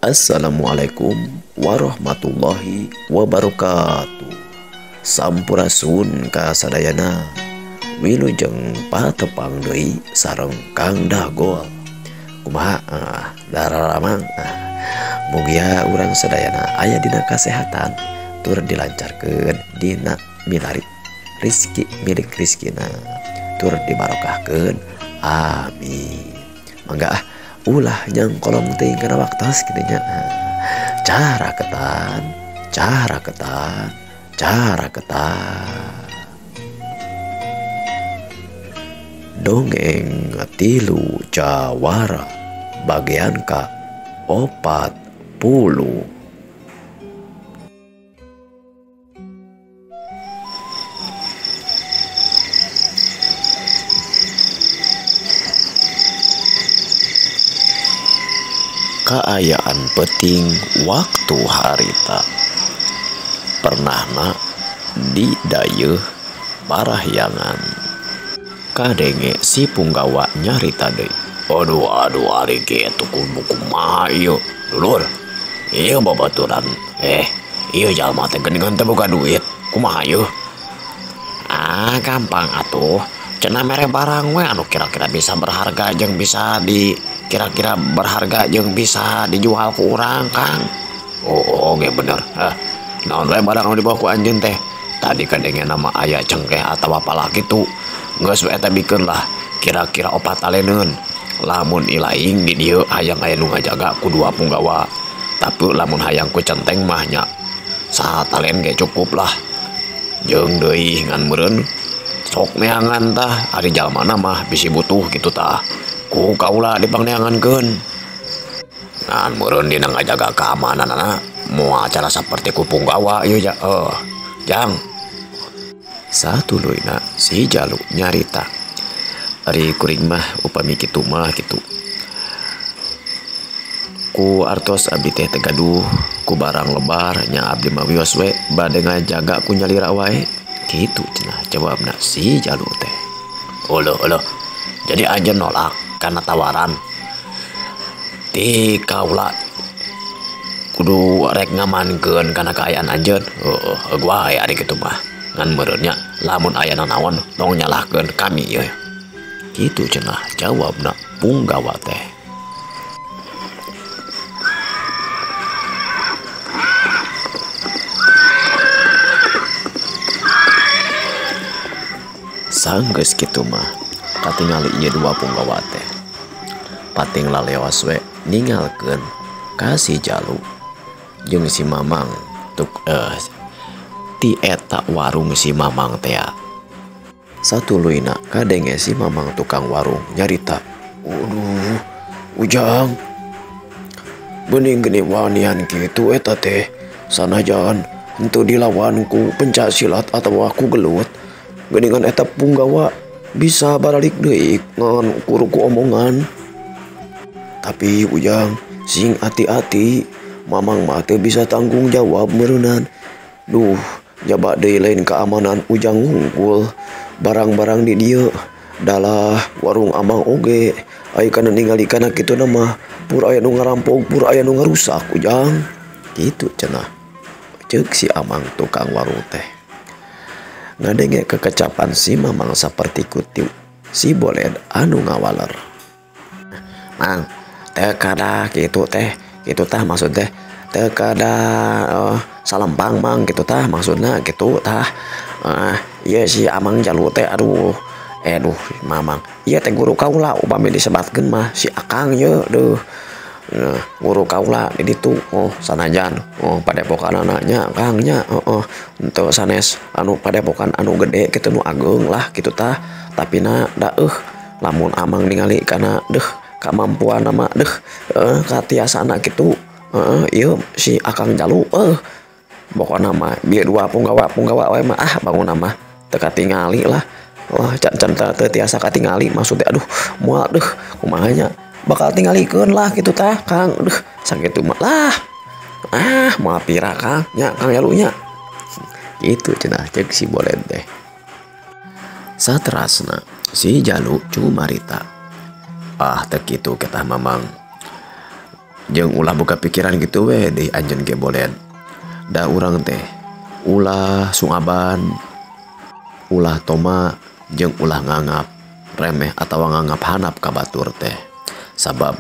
Assalamualaikum warahmatullahi wabarakatuh. Sampurasun ka sadayana. Wilujeng patepang deui sareng Kang Dagol. Kumaha dararamang. Mugia urang sadayana aya dina kasehatan tur dilancarkeun dina milari rizki milik rizkina tur dibarokahkeun, amin. Mangga ulah nyangkolong teuing kana waktos kitu nya. Cara ketan, cara ketan, cara ketan. Dongeng tilu jawara bagian ka 40. Kaayaan peting waktu harita pernahna di dayeuh parahyangan kadenge si punggawa nyarita deui. Aduh aduh ari kitu kumaha ieu dulur, ieu babaturan ieu jalma teh geuningan teh boga duit kumaha ieu. Ah gampang atuh, cenah mere barang we anu kira-kira bisa berharga jeung bisa di kira-kira berharga jeung bisa dijual ku urang Kang. Oh ge bener. Naon we barang anu dibawa ku anjeun teh? Tadi kadenge nama aya cengkeh atawa pala kitu. Geus we eta bikeun lah kira-kira 4 taleneun. Lamun ilaing di dieu hayang aya nu ngajaga ku 2 punggawa. Tapi lamun hayang ku centeng mah nya satalen ge cukup lah. Jeung deui ngan meureun sok neangan tah ari jalmana mah bisi butuh kitu tah. Ku kaula dipangneangankeun. Ngan meureun dina ngajaga keamananana moal cara saperti ku punggawa ieu ja. Jang. Satuluyna si Jalu nyarita. Ari kuring mah upami kitu mah kitu. Ku artos abdi teh teu gaduh ku barang lebar nya abdi mah wios we bade ngajaga ku nyalira wae. Kitu cenah jawabna si Jalu teh. Oloh oloh. Jadi anjeun nolak kana tawaran ti kaula kudu rek ngamankeun kana kaayaan anjeun. Heueuh wae ari kitu mah. Ngan meureun nya lamun aya nanaon tong nyalahkeun kami ieu. Kitu cenah jawabna punggawa teh. Sanggeus kitu mah katingali ieu 2 punggawa teh. Pating laleos we ningalkeun ka si Jalu jeung si Mamang tuk ti eta warung si Mamang tea. Satuluyna kadenge si Mamang tukang warung nyarita. Aduh, Ujang. Bening geuning wanian kitu eta teh. Sanajan henteu dilawan ku pencak silat atawa ku gelut. Geuningan eta punggawa bisa baralik deui ngan ukur ku omongan. Tapi Ujang sing hati-hati, Mamang mah teu bisa tanggung jawab meureunan. Duh, jaba deui lain keamanan Ujang unggul. Barang-barang di dieu dalah warung Amang oge. Ai kana ningali kana kitu na mah pur aya nu ngarampok, pur aya nu ngarusak Ujang. Kitu cenah ceuk si Amang tukang warung teh. Ngadenge kekecapan si Mamang saperti kutiu si Boled anu ngawaler. Mang, teu kada kitu teh, kitu tah maksud teh. Teu kada salempang Mang kitu tah maksudna kitu tah. Ieu si Amang Jalu teh aduh. Aduh Mamang. Ieu teh guru kaula upami disebatkeun mah si Akang ye deuh. Nah, guru kaula di ditu oh sanajan oh padepokanana nya Kang nya heeh henteu sanes anu padepokan anu gede kitu nu ageung lah kitu tah. Tapi na daeuh lamun Amang ningali kana deuh kamampuan mah deuh katiasana kitu heeh ieu si Akang Jalu pokona mah bieu 2 punggawa-punggawa we mah ah bangunna mah teu katingali lah. Wah can teu tiasa katingali maksud teh aduh moal deuh kumaha nya bakal tingalikeun lah kitu tah Kang. Aduh sakitu mah lah. Ah moal pira Kang nya Kang Jalu nya. Kitu cenah ceuk si Boled teh. Saterasna si Jalu cumarita. Ah teu kitu ketah Mamang. Jeung ulah boga pikiran gitu we deui anjeun ge boled. Da urang teh ulah sungaban, ulah toma jeung ulah ngangap remeh atawa ngangap hanap ka batur teh. Sabab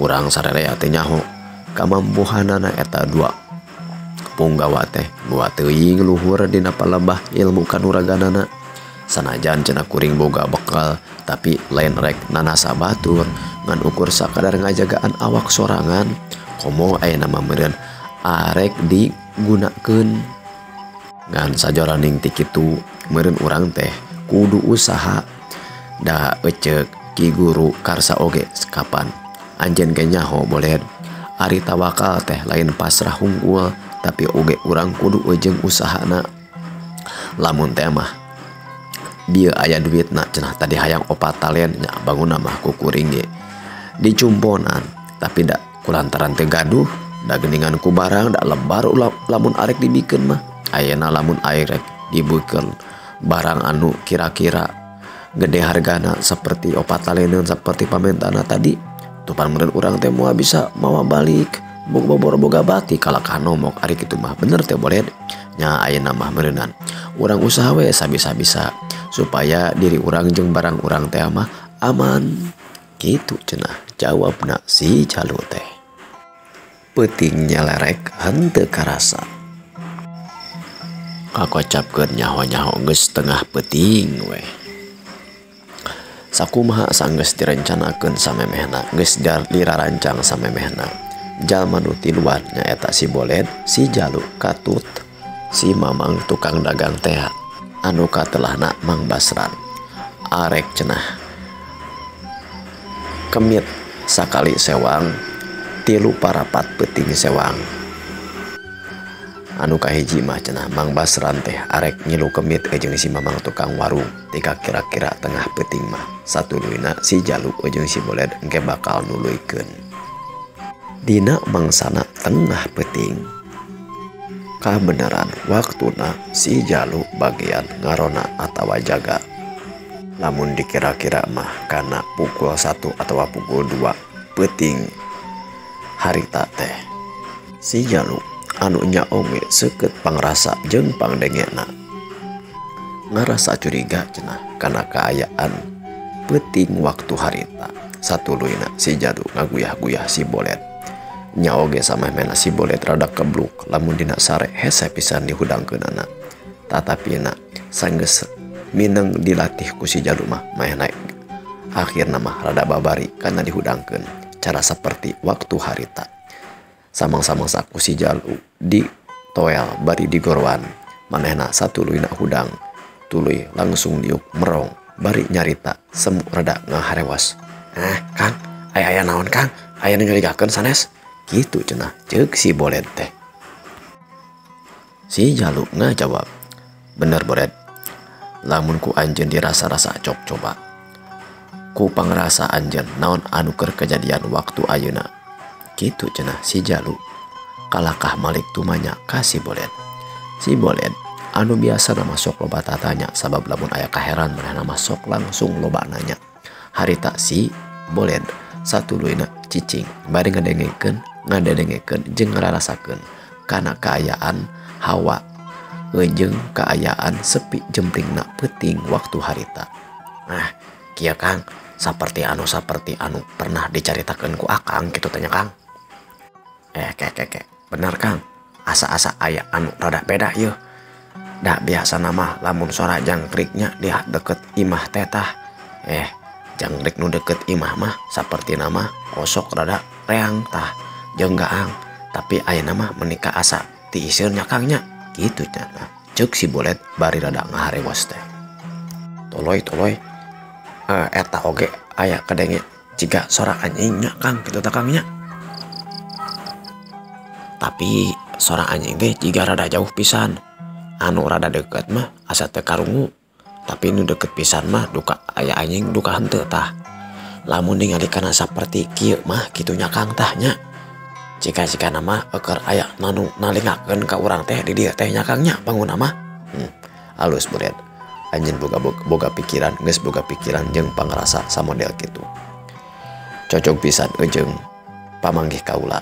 urang sararea teh nyaho kamampuhanana eta dua punggawa teh dua teuing luhur dina palembah ilmu kanuraganana. Sanajan cenah kuring boga bekal tapi lain rek nanasa batur ngan ukur sakadar ngajagaan awak sorangan komo ayeuna mah meureun arek digunakeun. Ngan sajoraning ti kitu meureun urang teh kudu usaha da eceuk Ki Guru Karsa oge kapan anjeun ge nyaho boled ari tawakal teh lain pasrah hungkul tapi oge urang kudu ujung usahana. Lamun teh mah bieu aya duitna cenah tadi hayang opat talen nya bangunna mah ku kuring ge dicumponan tapi da kulantaran teu gaduh da geuningan ku barang da lebar lamun arek dibikeun mah. Ayeuna lamun arek dibikeun barang anu kira-kira gede hargana seperti opat taleneun seperti pamentana tadi tupan meureun urang teh moal bisa mawa balik bobor boga bati kalakah nomok ari kitu mah bener teh boled nya. Ayeuna mah meureunan urang usaha we sabisa-bisa supaya diri urang jeung barang urang teh mah aman kitu cenah jawabna si Jalu teh. Peuting nyalerek henteu karasa kakocapkeun nyaho-nyaho geus tengah peuting we. Sakumaha sanggeus direncanakeun samemehna geus dirarancang samemehna. Jalma nu tiluan nyaeta si Boled, si Jalu, katut, si Mamang tukang dagang teh anu katelahna Mang Basran. Arek cenah kemit sakali sewang tilu parapat peuting sewang. Anu kahiji mah cenah Mang Basran teh arek ngilu kemit jeung si Mamang tukang warung tika kira-kira tengah peuting mah satuluyna si Jalu jeung si Boled engke bakal nuluykeun. Dina mangsana tengah peuting kabeneran waktuna si Jalu bagian ngarona atawa jaga. Lamun dikira-kira mah kana pukul 1 atawa pukul 2 peuting harita teh. Si Jalu anu nya oge seukeut pangrasa jeung pangdengena ngarasa curiga cenah kana kaayaan peuting waktu harita. Satuluyna si Jalu ngaguyah-guyah si Boled. Nya oge samemehna si Boled rada kebluk lamun dina sare hese pisan dihudangkeunana. Tatapina sanggeus mineng dilatih ku si Jalu mah maehna akhirna mah rada babari kana dihudangkeun cara seperti waktu harita. Samang-samang ku si Jalu di toel bari digorowan manehna satuluyna hudang tuluy langsung diuk merong bari nyarita semu rada ngaharewas. Kang, aya naon Kang? Aya nu nyurigakeun sanes? Gitu cenah ceuk si Boled teh. Si Jalu ngajawab, bener Boled, lamun ku anjeun dirasa-rasa cok coba ku pangrasa anjeun naon anu keur kejadian waktu ayeuna. Gitu cenah si Jalu kalakah malik tumanya ka si Boled. Si Boled anu biasa masuk loba tatanya sabab lamun aya kaheran manehna masuk langsung loba nanya. Harita si Boled satuluyna cicing bari ngadengekeun jeung ngararasakeun kana kaayaan hawa jeung kaayaan sepi jemplingna peuting waktu harita. Nah, kieu Kang, saperti anu pernah dicaritakeun ku Akang kitu tanya Kang. Ke bener Kang, asa-asa aya anu rada beda yeuh. Da biasana mah lamun sora jangkriknya dia deket imah teh tah. Jangkrik nu deket imah mah sapertina mah kosok rada reang tah jeung gaang, tapi ayeuna mah menikah asa tiiseun nya Kang nya kitu cenah ceuk si Boled bari rada ngaharewos teh. Toloy eta oge aya kadenge jiga sora anjing nya Kang kitu tah Kang nya. Tapi sora anjing teh jiga rada jauh pisan, anu rada deket mah asa teu karungu. Tapi nu deket pisan mah duka aya anjing duka henteu tah. Lamun ningali kana saperti kieu mah kitu nya Kang tah nya. Cika-cika nama eukeur aya nanu nalingakeun ka urang teh di dieu teh nya Kang nya bangunna mah. Alus Boled. Anjeun boga pikiran geus boga pikiran jeung pangrasa samodel kitu. Cocok pisan jeung Pamanggih kaula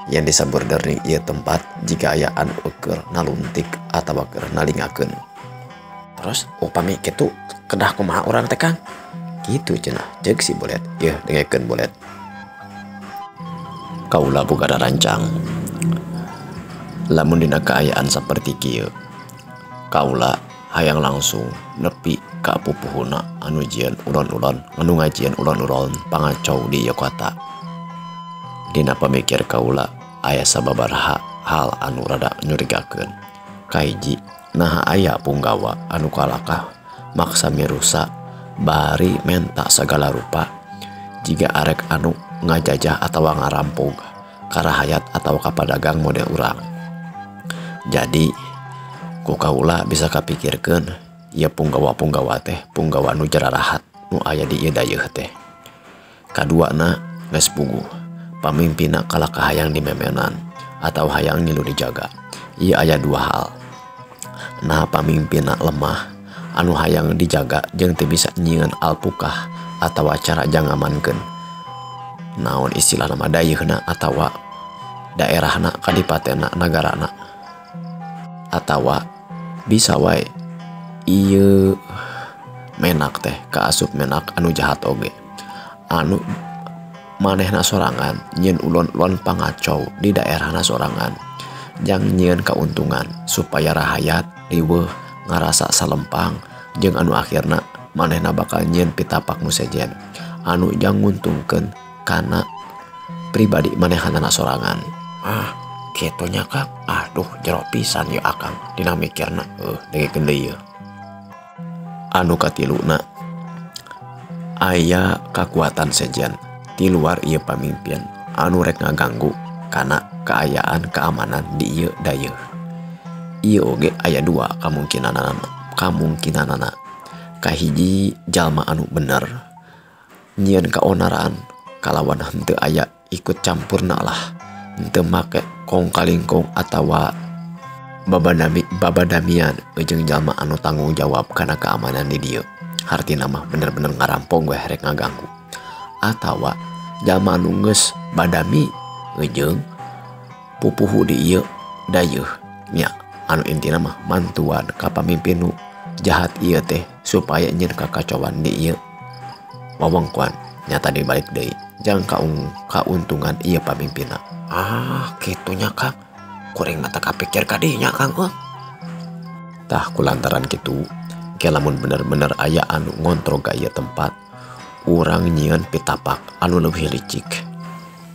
yen disaburderning ieu tempat jiga aya anu keur naluntik atawa keur nalingakeun. Terus upami kitu kedah kumaha urang teh Kang? Kitu cenah ceuk si Bolet. Yeuh dengekeun Bolet. Kaula boga rarancang. Lamun dina kaayaan saperti kieu, kaula hayang langsung nepi ka pupuhuna anu jieun ulon-ulon, anu ngajieun ulon-ulon pangacau di ieu kota. Dina pamikir kaula aya sababaraha hal anu rada nyurigakeun. Kahiji, naha aya punggawa anu kalakah maksa mirusa bari menta sagala rupa jiga arek anu ngajajah atawa ngarampog karahayat atawa kapadagang model urang. Jadi ku kaula bisa kapikirkeun ieu punggawa-punggawa teh punggawa nu jararahat nu aya di ieu dayeuh teh. Kaduana geus puguh pamimpinna kalakah hayang dimemenan atau hayang ngilu dijaga. Ieu aya dua hal. Nah pamimpinna lemah anu hayang dijaga jeung teu bisa nyieun alpukah atawa cara jang ngamankeun naon istilah nama dayeuhna atawa daerahna, kadipatena, nagarana, atawa bisa wae ieu menak teh kaasup menak anu jahat oge anu manehna sorangan nyieun ulon-ulon pangacau di daerahna sorangan jang nyieun kauntungan supaya rahayat riweuh ngarasa salempang jeung anu akhirna manehna bakal nyieun pitapak nu sejen anu jang nguntungkeun kana pribadi manehanana sorangan. Ah, kitu nya Kang. Aduh, jero pisan ieu Akang dina mikirna. Dengekeun deui ieu. Anu katiluna aya kakuatan sejen ti luar ieu pamimpin anu rek ngaganggu kana kaayaan keamanan di ieu dayeuh. Ieu oge aya dua kamungkinanana. Kahiji jalma anu bener nyieun kaonaran kalawan henteu aya ikut campurna lah, henteu make kong kalingkong atawa babadamian jeung jalma anu tanggung jawab kana keamanan di dieu. Hartina mah bener-bener ngarampong we rek ngaganggu. Atawa jalma anu geus badami jeung pupuhu di ieu dayeuh nya, anu intina mah mantuan ka pamimpin nu jahat ieu teh supaya nyieun kakacauan di ieu wewengkon. Nyata dibalik deui jang kauntungan ieu pamimpinna. Ah, kitunya Kang. Kuring mata kapikir ka dinya Kang. Tah kulantaran kitu, ke lamun bener-bener aya anu ngontrol ka ieu tempat, urang nyieun pitapak anu leuwih licik.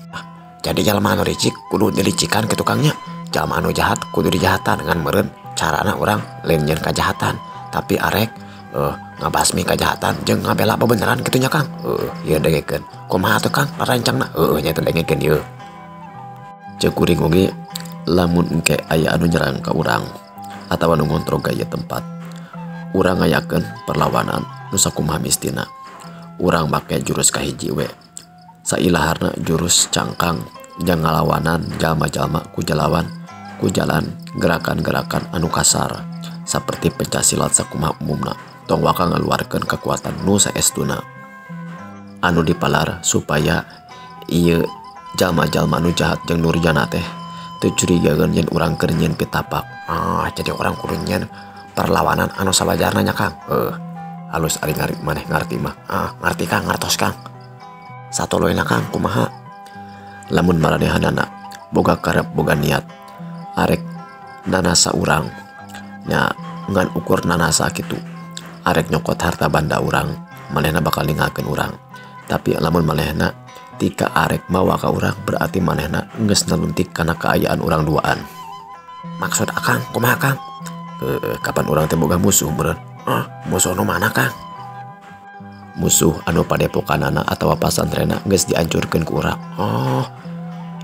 Ah, jadi jalma anu licik kudu dilicikan kitu Kang nya. Jalma anu jahat kudu dijahatan ngan meureun carana urang lain nyieun kajahatan, tapi arek ngabasmi kajahatan jeung ngabela bebeneran kitu nya Kang. Ieu dengekeun. Kumaha atuh Kang rancangna? Heueuh nya teh dengekeun ieu. Ceuk kuring oge lamun engke aya anu nyerang ka urang atawa nu ngontrol ka ieu tempat, urang ngayakeun perlawanan nu sakumaha mistina. Urang make jurus kahiji we. Sailaharna jurus cangkang jang ngalawanan jalma-jalma ku jalawan ku jalan gerakan-gerakan anu kasar saperti pencak silat sakumaha umumna. Tong waka ngaluarkeun kekuatan nu saestuna anu dipalar supaya ieu jalma-jalma anu jahat jeung nurjana teh teu curigakeun yen urang keur nyieun pitapak. Ah, jadi urang kudu nyieun perlawanan anu sawajarna nya Kang. Halus ari maneh ngarti mah. Ah, ngarti Kang, ngartos Kang. Satuluyna Kang kumaha? Lamun maranehanana boga karep boga niat arek nanasa urang nya ngan ukur nanasa kitu arek nyokot harta banda urang, manehna bakal ninggalkeun urang. Tapi lamun manehna tika arek mawa ka urang berarti manehna geus naluntik kana kaayaan urang duaan. Maksud Akang kumaha Kang? Kapan urang teh boga musuh meureun? Ah, musuh nu mana Kang? Musuh anu padepokanana atawa pasantrena geus diancurkeun ku urang. Oh,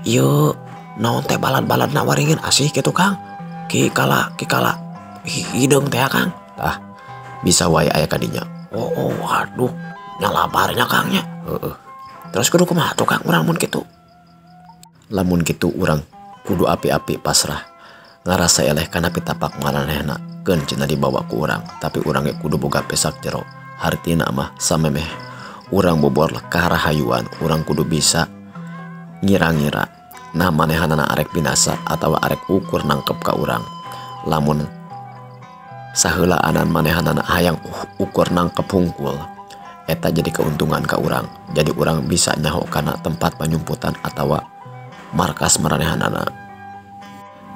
ieu naon teh balad-baladna waringin asih kitu Kang? Ki kala hideung teh Kang. Tah, bisa wae aya kadinya. Oh, aduh, nyalabarnya Kang nya. Heeh. Terus kudu kumaha tuh Kang urang mun kitu? Lamun kitu urang kudu api-api pasrah. Ngarasa eleh kana pitapak maranehna keun cenah dibawa ku urang, tapi urang ge kudu boga pesak jero. Hartina mah samemeh urang bobor ka rahayuan, urang kudu bisa Ngira-ngira nah manehanana arek binasa atawa arek ukur nangkep ka urang. Lamun saheulaanan manehanana hayang ukur nangkep hungkul, eta jadi keuntungan ka urang. Jadi urang bisa nyaho kana tempat panyumputan atawa markas maranehanana.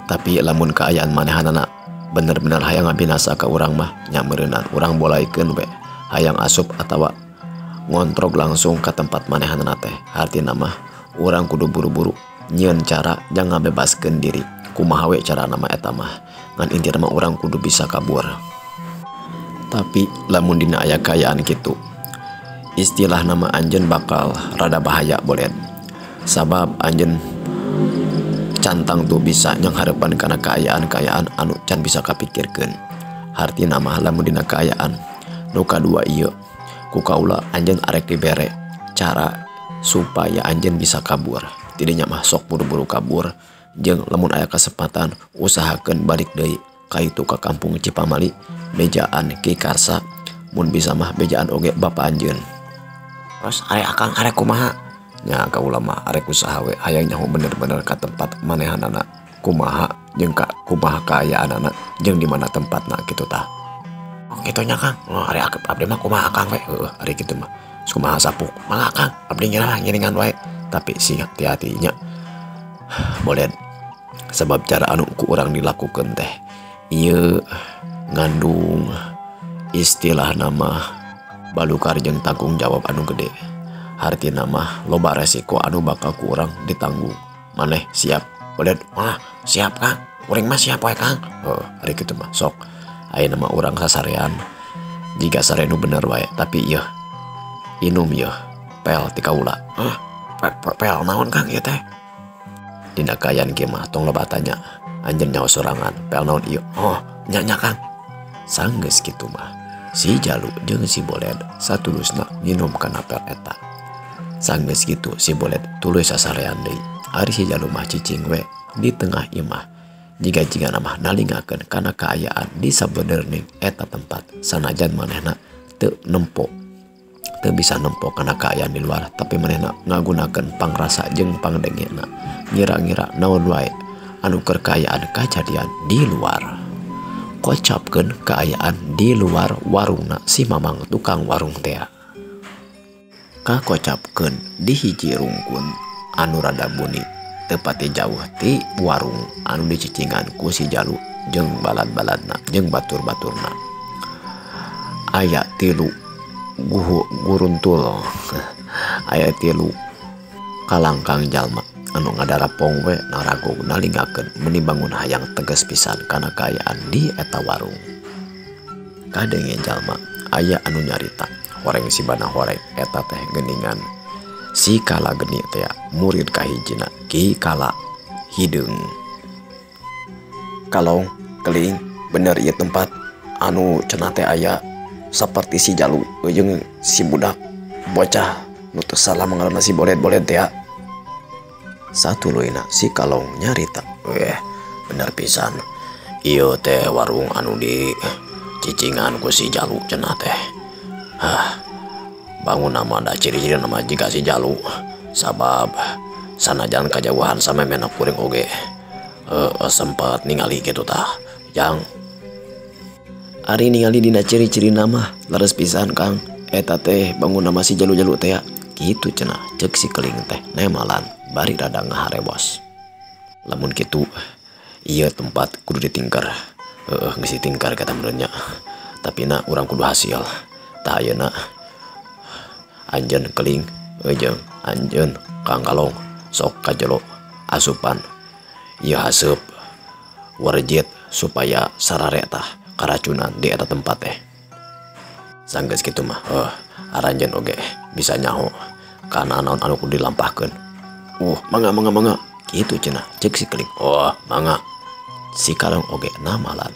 Tapi lamun kaayaan manehanana bener-bener hayang ngabinasa ka urang mah nya meureunan urang bolaikeun we hayang asup atawa ngontrog langsung ka tempat manehanana teh. Hartina mah urang kudu buru-buru nyieun cara jang ngabebaskeun diri. Kumaha we carana mah eta mah, ngan intina mah urang kudu bisa kabur. Tapi lamun dina aya kaayaan kitu, istilah nama anjeun bakal rada bahaya boled. Sabab anjeun cantang tuh bisa nyanghareupan kana kaayaan-kaayaan anu can bisa kapikirkeun. Hartina mah lamun dina kaayaan nu kadua ieu, ku kaula anjeun arek dibere cara supaya anjeun bisa kabur. Tidinya mah sok buru-buru kabur, jeung lamun aya kesempatan usahakeun balik deui ka itu ka kampung Cipamali, bejaan Ki Karsa, mun bisa mah bejaan oge bapa anjeun. Terus arek akang arek kumaha? Nya kaula mah arek usaha we hayang nyaho bener-bener ka tempat manehanana kumaha jeung ka kumaha kaayaanana jeung di mana tempatna kitu tah. Oh kitu nya Kang. Oh arek abdi mah kumaha Akang we? Heueuh ari kitu mah. Kumaha sapuk? Mangga Kang, abdi nyerah ngiringan wae. Tapi sing hati-hati nya boleh, sebab cara anu ku urang dilakukeun teh ieu ngandung istilah nama balukar jeung tanggung jawab anu gede. Hartina mah loba resiko anu bakal ku urang ditanggung. Maneh siap boleh? Wah siap Kang, kuring mah siap wae Kang. Heuh ari kitu mah sok ayeuna mah urang sasarean jiga sare nu bener wae, tapi ieu inum ieu pel ti kaula. Hah? Pel naon Kang ieu teh? Dina kaayaan kieu mah tong loba tanya, anjeun nyaho sorangan pel naon ieu. Oh nya nya Kang. Sanggeus kitu mah si Jalu jeung si Boled satulusna nginum kana pel eta. Sanggeus kitu si Boled tuluy sasarean deui. Ari si Jalu mah cicing we di tengah imah. Jiga-jigana mah nalingakeun kana kaayaan di sabenerning eta tempat. Sanajan manehna teu nempo, teu bisa nempo kana kaayaan di luar, tapi manehna ngagunakeun pangrasa jeung pangdengena ngira-ngira naon wae anu keur kaayaan kajadian di luar. Kocapkeun kaayaan di luar warungna si Mamang tukang warung tea. Kakocapkeun di hiji rungkun anu rada buni teu pati jauh ti warung anu dicicingan ku si Jalu jeung balad-baladna jeung batur-baturna. Aya tilu guruntul, aya tilu kalangkang jalma anu ngadarapong we naragog nalingakeun meni bangun hayang tegas pisan kana kaayaan di eta warung. Kadenge jalma aya anu nyarita horeng sibana horeng eta teh geuningan si Kala Geni teh murid kahijina Ki Kala Hideung. Kalong keling bener ieu tempat anu cenah teh aya saperti si Jalu jeung si budak bocah nu teu salah ngaranna si Boled-boled teh. Satuluyna si Kalong nyarita, bener pisan ieu teh warung anu di cicingan ku si Jalu cenah teh. Hah, bangun nama da ciri-ciri nama jiga si Jalu, sabab sanajan kajauhan samemehna kuring oge sempat ningali kitu tah. Jang ari ningali dina ciri-ciri nama leres pisan Kang, eta teh bangun nama si Jalu-jalu teh kitu cenah ceuk si Keling teh nemalan bari rada ngaharewos. Lamun kitu ieu tempat kudu ditingkar. Heueuh geus ditingkar kata meureun nya, tapi na urang kudu hasil. Tah ayeuna anjeun Keling jeung anjeun Kang Kalong sok kajelo asupan ieu haseup warjit supaya sarare tah karacunan di eta tempat teh. Sanggeus kitu mah aranjeun oge bisa nyaho kana naon anu kudu dilampahkeun. Mangga mangga mangga kitu cenah ceuk si Keling. Oh mangga. Si Kalong oge namalan.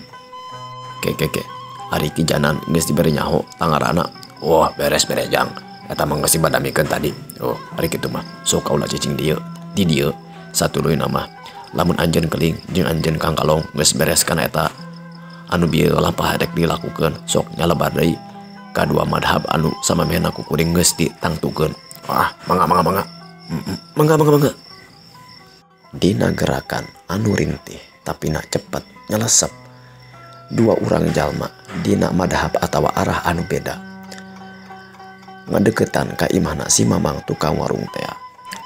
Ke ke ke ari Ki Janan geus dibere nyaho tangarana. Wah beres beres jang eta mah geus dibadamikeun tadi. Oh ari kitu mah sok kaula cicing dieu di dieu satuluyna mah lamun anjeun Keling jeung anjeun Kang Kalong geus beres kana eta anu bieu lampah rek dilakukeun sok nyalebar deui kadua madhab anu samamehna ku kuring geus ditangtukeun. Wah mangga mangga mangga mangga mangga mangga. Dina gerakan anu rintih tapi na cepet nyelesep. Dua urang jalma dina madahab atawa arah anu beda. Ngadeukeutan ka imahna si Mamang tukang warung tea.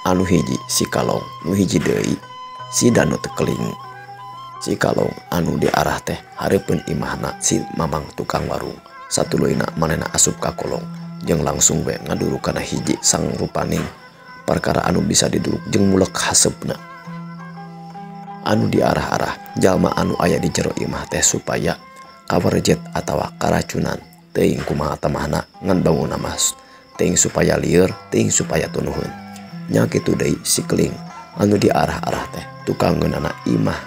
Anu hiji si Kalong, nu hiji deui si Danu Tekeling. Si Kalong anu diarah teh hareupeun imahna si Mamang tukang warung. Satuluyna manehna asup ka kolong jeung langsung we ngaduruk kana hiji sangrupaning perkara anu bisa diduruk jeung mulek haseupna. Anu diarah-arah jalma anu aya di jero imah teh supaya kawarjet atawa karacunan teuing kumaha tamahna ngan bangunna mah teuing supaya lieur teuing supaya tunuhun. Nya kitu deui si Keling anu diarah-arah teh tukang ngeunana imah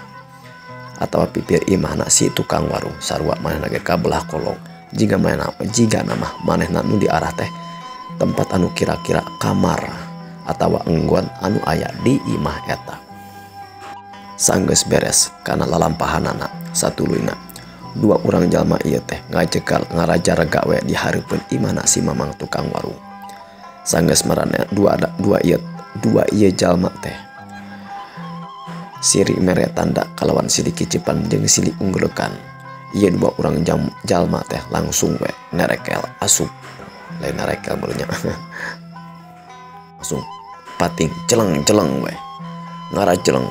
atawa pipir imahna si tukang warung sarua manehna ge kabelah kolong jiga manehna jiga nama manehna nu diarah teh tempat anu kira-kira kamar atawa enggon anu aya di imah eta. Sanggeus beres kana lalampahanana satuluyna dua urang jalma ieu teh ngajekal ngarajarega we di hareupeun imahna si Mamang tukang warung. Sanggeus marane dua ieu jalma teh siri mere tanda kalawan silih kicipan jeung silih unggeulekan. Ieu dua urang jalma teh langsung we nerekel asup lain nerekel meureun nya. Langsung pating celeng-celeng we ngarajeleng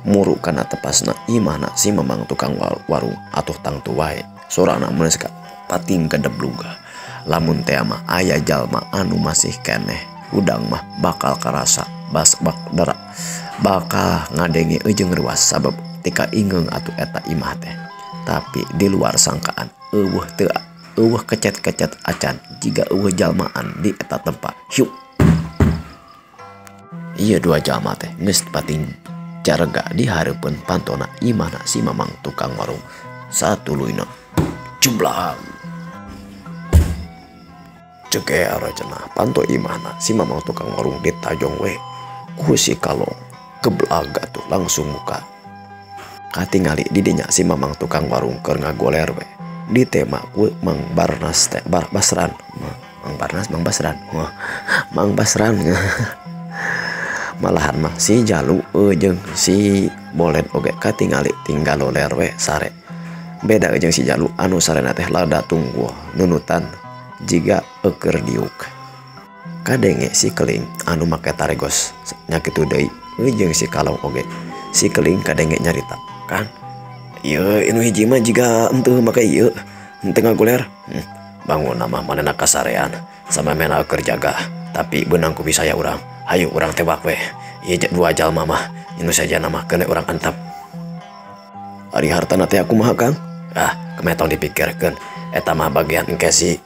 muru kana tepasna imahna si Mamang tukang warung atuh tangtu wae sorana mun pating kedebluga. Lamun teh mah aya jalma anu masih keneh udang mah bakal karasa bas bak dara bakal ngadenge eujeung ruas sabab tika ingeung atuh eta imah teh. Tapi di luar sangkaan eueuh teu eueuh kecet-kecet acan jiga eueuh jalmaan di eta tempat. Hiuk ieu dua jalma teh geus pating jarega di hareupeun pantona imahna si Mamang tukang warung. Satuluyna jublang ceger cenah panto imahna si Mamang tukang warung ditajong we ku si Kalong. Geblag atuh langsung muka katingali di dinya si Mamang tukang warung keur ngagoler we ditema ku Mang Barnas teh Basran Mang Barnas Mang Basran Mang Basran. Malahan mah si Jalu jeung si Bolen oge katingali tinggal loler we sare. Beda jeung si Jalu anu sarena teh lada tungguh nunutan jiga eukeur diuk. Kadenge si Keling anu make taregos nya kitu deui jeung si Kalong oge. Si Keling kadenge nyarita, "Kang, ieu anu hiji mah jiga henteu make ieu, henteu ngagoler." Bangunna mah manehna kasarean samemehna keur jaga, tapi beunang ku bisa ya urang. Hayu urang tewak we. Ieu dua jalma mah anu sajana mah keun urang antap. Ari hartana teh kumaha Kang? Ah, kemeh tong dipikirkeun. Eta mah bagian engke si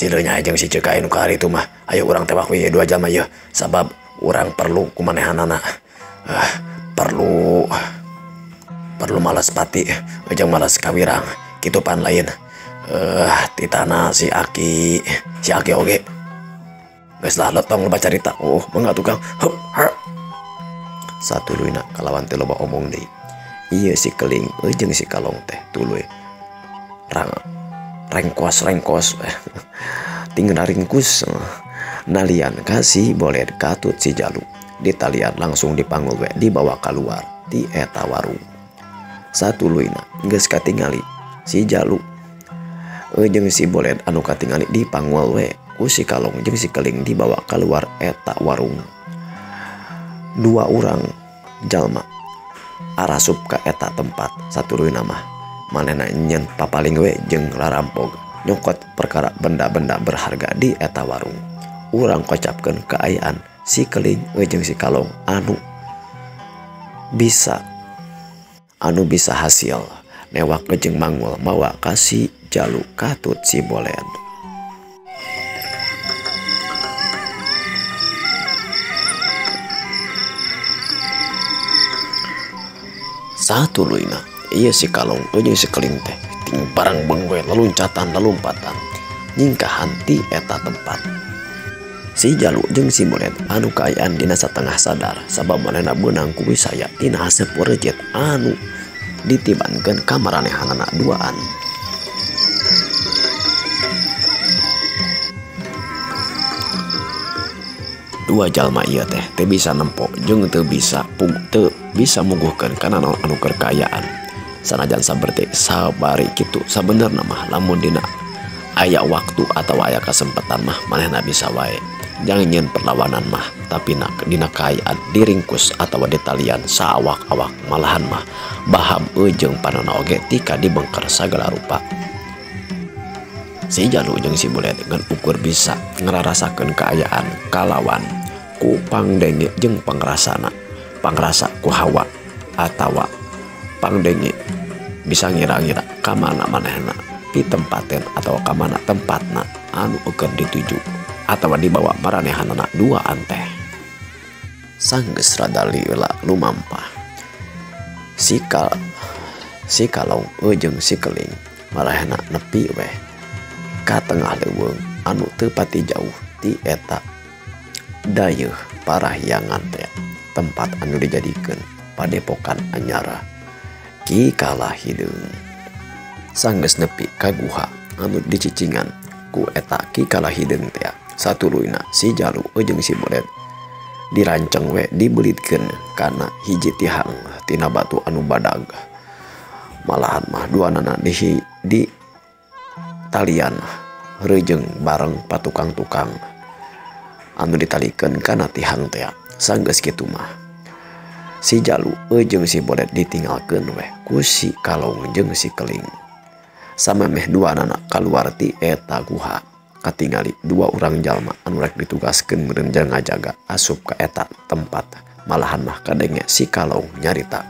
leunya jeung si Ceuka nu ka itu mah. Ayo urang tewak we dua jalma ieu sabab urang perlu kumanehanana. Ah, perlu malas pati jeung malas kawirang. Kitu pan lain. Titana si Aki oge. Geus lah letong loba carita. Oh, mangga tukang. Hup, ha. Satuluyna kalawan teh loba omong deui. Ieu si Keling jeung si Kalong teh tuluy rengkos-rengkos tinggal ringkus nalian ka si Boled katut si Jalu. Ditalian langsung dipanggul we dibawa keluar ti eta warung. Satuluyna geus katingali si Jalu jeung si Boled anu katingali dipanggul we ku si Kalong jeung si Keling dibawa keluar eta warung. Dua urang jalma arasup ka eta tempat. Satuluyna mah manehna nyen papaling we jeung larampog nyokot perkara benda-benda berharga di eta warung. Urang kocapkeun kaayaan si Keling jeung si Kalong anu bisa hasil newak jeung mangul mawa ka si Jalu katut si Boled. Satuluyna ieu si Kalong jeung si Keling teh ting barang bengwe leluncatan lelumpatan nyingkahan ti eta tempat. Si Jalu jeung si Boled anu kaayaan dina satengah sadar sabab manehna beunang ku wisaya tina haseup warejet anu ditibankeun ka maranehanana duaan. Dua jalma ieu teh teu bisa nempo jeung teu bisa teu bisa muguhkeun kana naon anu keur kaayaan. Sanajan saberti sabari kitu sabenerna mah lamun dina aya waktu atawa aya kasempatan mah manehna bisa wae. Jangan nyeun perlawanan mah tapi dina kaayaan diringkus atawa ditalian saawak-awak malahan mah baham jeung panona oge tika dibengker sagala rupa. Si Jalu jeung si Bulet ngan ukur bisa ngrarasakeun kaayaan kalawan ku pangdenge jeung pangrasana, pangrasa ku hawa atawa pangdenge bisa ngira-ngira ka mana manehna pitempaten atawa ka mana tempatna anu eukeun dituju atawa dibawa maranehanana duaan teh. Sanggeus rada lila lumampah si kalong jeung si keling marahna nepi weh ka tengah leuweung anu teu pati jauh ti eta dayeuh parahyangan teh tempat anu dijadikeun padepokan anyara Ki Kala Hideung. Sanggeus nepi ka guha anu dicicingan ku eta Ki Kala Hideung teh satuluyna si Jalu jeung si Bulet dirancang we dibelitkeun kana hiji tihang tina batu anu badag. Malahan mah duanana di talian reujeng bareng patukang-tukang anu ditalikeun kana tihang teh. Sanggeus kitu mah si Jalu jeung si Bolet ditinggalkeun weh ku si Kalong jeung si Keling. Samemeh duanana kaluar ti eta guha katingali dua urang jalma anu rek ditugaskeun meureun ngajaga asup ka eta tempat. Malahan mah kadenge si Kalong nyarita,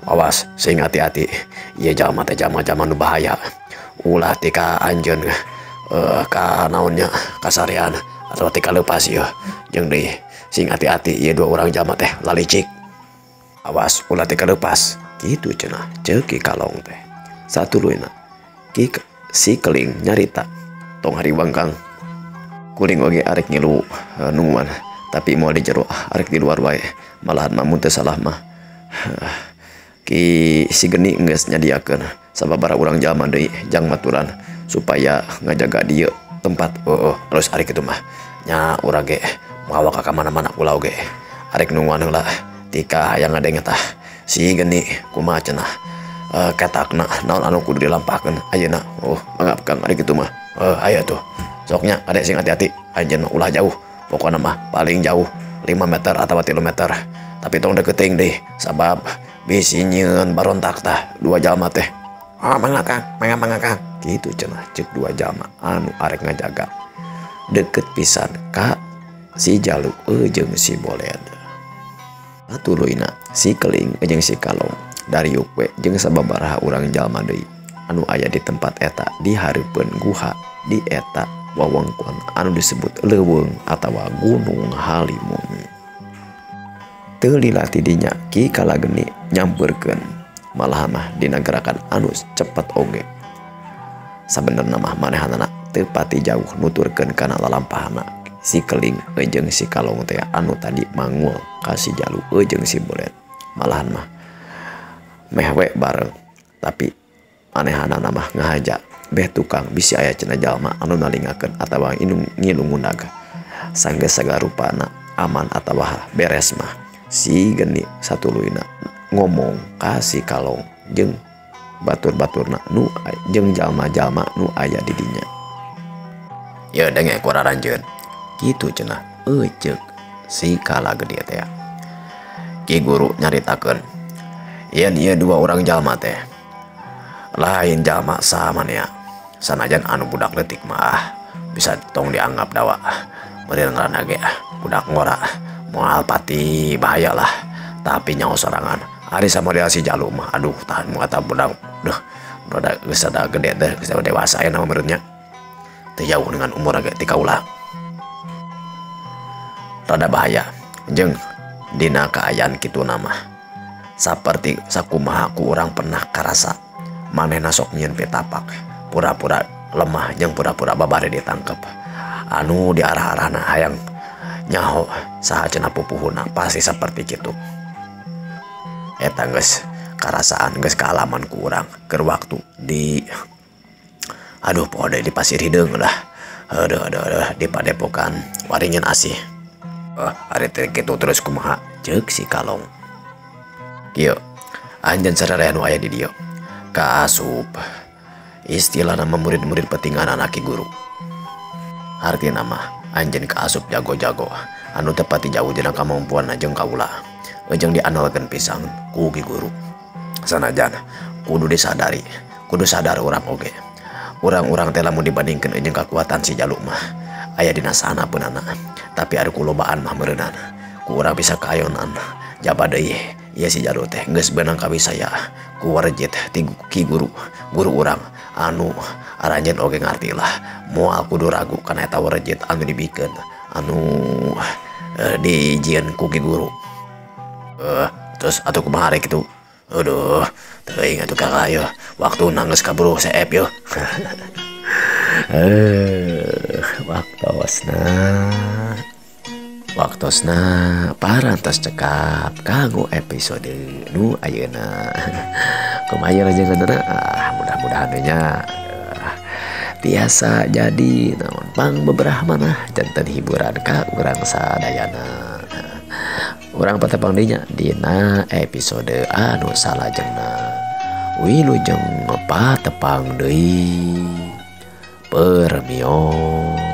awas sing hati-hati ieu jalma teh jalma-jalma nu bahaya, ulah tika anjeun ka naonnya kasarean atau tika leupas ieu jeung deui sing hati-hati ieu dua urang jalma teh lalicik, awas ulah tika leupas kitu cenah ceuk Ki Kalong teh. Satuluyna si Keling nyarita, tong hariwang Kang, kuring oge arek ngilu nungguan tapi moal di jero arek di luar wae, malahan mah mun teu salah mah Ki si Geni geus nyadiakeun sababaraha urang jalma deui jang maturan supaya ngajaga dieu tempat. Terus arek kitu mah nya urang ge mawa ka mana-mana ulah oge arek nungguan heula tika hayang ngadenge tah si Geni kumaha cenah ketakna naon anu kudu dilampahkeun ayeuna. Mangga Kang arek kitu mah. Ayo tuh soknya adek sing hati-hati anjeun ulah jauh, pokona mah paling jauh 5 meter atau 3 meter tapi tong deketing deui sabab bisi nyieun barontak tah dua jalma teh. Mangga Kang, mangga Kang kitu cenah ceuk dua jalma anu arek ngajaga deket pisan ka si Jalu jeung si Bolet. Satuluyna si Keling jeung si Kalong dariuk we jeung sababaraha urang jalma deui anu aya di tempat eta di hareupeun guha di eta wewengkon anu disebut leuweung atawa Gunung Halimun. Teu lila ti dinya Ki Kala Geni nyampeurkeun malahan mah dina gerakan anu cepet oge. Sabenerna mah manehanana teu pati jauh nuturkeun kana lalampahana si Keling jeung si Kalong teh anu tadi mangul ka si Jalu jeung si Bolet. Malahan mah meh we bareng tapi manehanana mah ngahaja beh tukang bisi aya cenah jalma anu nalingakeun atawa ngilu ngundag. Sanggeus sagarupana aman atawa beres mah si Geni satuluyna ngomong ka si Kalong jeung batur-baturna nu jeung jalma-jalma nu aya di dinya. Ye denge ku raranjeun kitu cenah euceuk si Kala Gede teh. Ki Guru nyaritakeun yen ieu dua urang jalma teh lain jalma samanea, sanajan anu budak leutik mah bisa tong dianggap dawa meureun ngaranna ge budak ngora moal pati bahaya lah, tapi nyaho sorangan ari samodel si Jalu mah aduh tahan mu kata budak duh rada geus ada gede teh geus dewasa aya nama meureun nya teu jauh dengan umur ge ti kaula rada bahaya jeung dina kaayaan kitu nama saperti sakumaha ku urang pernah karasa manehna sok nyieun pitapak pura-pura lemah jeung pura-pura babari ditangkep anu diarah-arahna hayang nyaho saha cenah pupuhuna pasti seperti kitu. Eta geus karasaan geus kaalaman ku urang keur waktu di aduh pokoknya di Pasir Hideung lah, aduh aduh aduh di padepokan Waringin Asih. Ari teh kitu terus kumaha ceuk si Kalong. Kieu anjeun sararea nu aya di dieu kaasup istilah nama murid-murid petinggalan anak guru. Artina mah anjeun kaasup jago-jago anu tepati jauh dina kamampuan jeung kaula jeung diandalkeun pisan ku ki guru. Sanajan kudu disadari, kudu sadar urang oge. Urang-urang teh lamun dibandingkeun jeung kakuatan si Jalu mah aya dina sana peunana, tapi ari kulobaan mah meureunan ku urang bisa kayonan. Jaba deui ieu si Jalu teh geus beunang kawisaya ku warjit ti ki guru, guru urang anu aranjeun oge ngarti lah moal kudu ragu kana eta warjit anu dibikeun anu dijieun ku ki guru. Terus atuh kumaha rek kitu? Aduh, teuing atuh kakak yo, waktu nangis kaburu seep yo. Waktosna parantos cekap kanggo episode nu ayeuna. Kumaha rejenganana? Mudah-mudahan nya tiasa jadi naon pang beberapa manah janten hiburan ka urang sadayana. Urang patepang deui nya dina episode anu salajengna. Wilujeng patepang deui. Permios.